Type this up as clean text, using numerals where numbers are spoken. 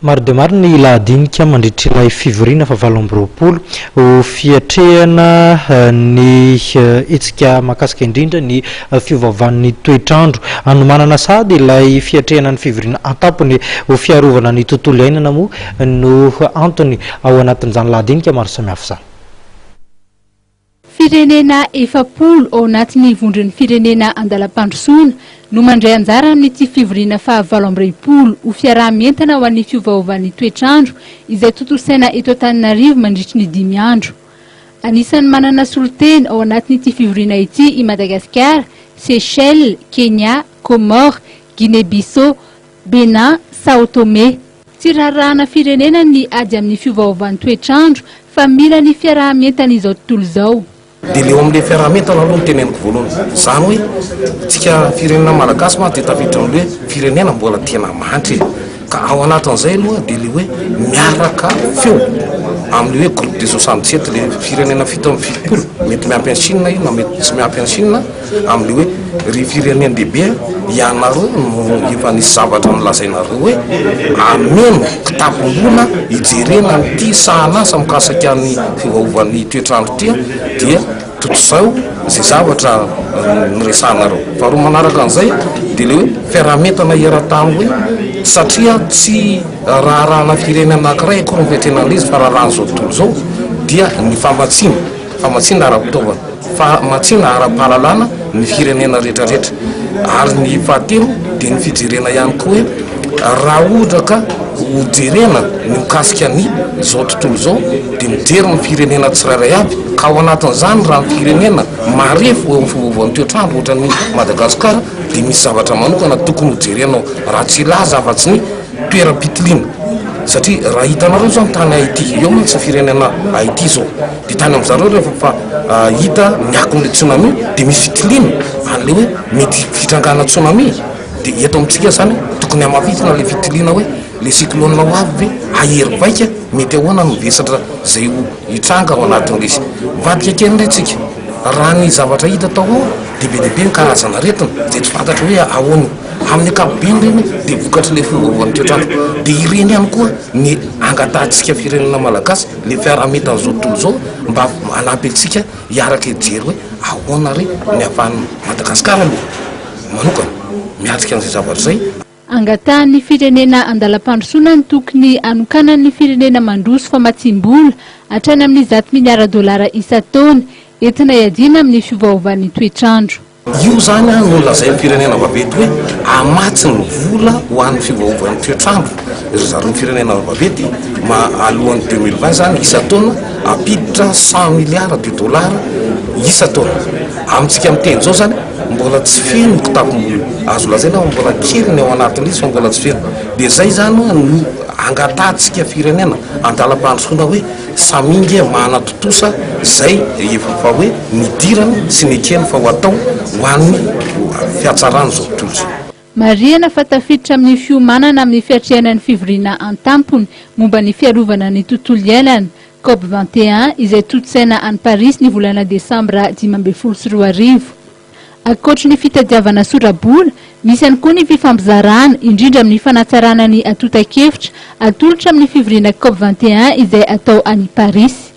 Maro dia maro ny lahadinika mandritra ilay fivoriana fahavalo amby 20 ho fiatrehana ny hetsika mahakasika indrindra ny fiovaovan'ny toetr'andro. Hanomanana sahady ilay fiatrehana ny fivoriana an-tampony ho fiarovana ny tontolo iainana moa no antony ao anatin'izany lahadinika maro samihafa izany. Firenena 40 ao anatin'ny vondron'ny firenena andalam-pandrosoana no mandray anjara amin'ity fivoriana faha-28 ho fiaraha-mientana ho an'ny fiovaovan'ny toetr'andro izay tontosaina eto Antananarivo mandritry ny 5 andro. Anisan'ny manana solontena ao anatin'ity fivoriana ity i Madagasikara, Seychelles, Kenya, Comores, Guinée-Bissau, Bénin, Sao Tomé. Tsy raharahana firenena ny ady amin'ny fiovaovan'ny toetr'andro fa mila ny fiaraha-mientan'izao tontolo izao. Dia le eo amin'ilay fiaraha-mientana aloha no teneniko voalohany. Izany hoe tsika firenena malagasy mantsy dia tafiditra amin'ilay hoe firenena mbola tena mahantra e. Ka ao anatin'izay aloha dia le hoe miaraka feo amin'ilay hoe groupe des 67, le firenena 77, mety miampy an'i Chine io na mety tsy miampy an'i Chine. Amin'ilay hoe, ry firenen-dehibe a, ianareo no efa nisy zavatra nolazainareo hoe hameno kitapom-bola hijerena an'ity sahanasa mikasika ny fiovaovan'ny toetr'andro ity, dia tontosao izay zavatra noresahanareo. Faharoa manaraka an'izay dia ilay hoe fiaraha-mientana eran-tany hoe satria tsy raharahana firenena anankiray akory ny fiatrehana an'ilay izy fa raharahan'izao tontolo izao dia ny famatsiana, famatsiana ara-pitaovana. Famatsiana ara-pahalalana ny firenena rehetrarehetra. Ary ny fahatelo dia ny fijerena ihany koa hoe raha ohatra ka ho jerena ny mikasika ny izao tontolo izao dia mijery ny firenena tsirairay avy ka ao anatin'izany raha ny firenena marefo eo amin'ny fiovaovan'ny toetr'andro ohatran'i Madagasikara dia misy zavatra manokana tokony ho jerena ao raha tsy hilaza afa-tsy ny toeram-pitiliana satria raha hitanareo izao ny tany Haiti eo mantsy ny firenena Haiti izao Dia tany amin-dry zareo rehefa fa hita ny akon'ilay tsunami dia misy fitiliana an'ilay hoe mety fitrangana tsunami. Dia eto amintsika izany tokony hamafisina ilay fitiliana hoe ilay cyclone ho avy ve hahery vaika, mety ahoana no vesatra izay ho hitranga ao anatin'ilay izy. Mivadika kely indray tsika, raha ny zavatra hita tao ao dia be dia be ny karazana aretina izay tsy fantatra hoe ahoana io. Amin'ny ankapobeny ireny dia vokatr'ilay fiovaovan'ny toetr'andro. Dia ireny ihany koa ny angatahantsika firenena malagasy. le fiaraha-mientan'izao tontolo izao mba hanampy antsika hiaraka hijery hoe ahoana re ny ahafahan'i Madagasikara aloha manokana miatrika an'izay zavatra izay. Angatahan'ny firenena andalam-pandrosoana ny tokony hanokanan'ny firenena mandroso famatsiam-bola hatrany amin'ny 100 miliara dolara isan-taona entina hiadiana amin'ny fiovaovan'ny toetr'andro. Io izany no lazain'ny firenena vaventy hoe hamatsy ny vola ho an'ny fiovaovan'ny toetr'andro ry zareo firenena vaventy ma alohan'ny 2020 izany isan-taona hampiditra 100 milliards de dollars isan-taona. Amintsika miteny izao izany mbola tsy feno ny kitapom-bola, azo lazaina fa mbola kely ny ao anatin'izy fa mbola tsy feno. Dia izay izany no angatahantsika firenena andalam-pandrosoana hoe Samy nge manatontosa izay efa fa hoe nidirany sy nekeny fa ho atao ho an'ny fihatsaran'izao tontolo izao. Marihana fa tafiditra amin'ny fiomanana amin'ny fiatrehana ny fivoriana an-tampony momba ny fiarovana ny tontolo iainana, Cop 21, izay tontosaina any Parisy ny volana desambra 2015. Ankoatry ny fitadiavana sora-bola, misy ihany koa ny fifampizarana, indrindra amin'ny fanatsarana ny antontan-kevitra atolotra amin'ny fivoriana Cop 21 izay atao any Parisy.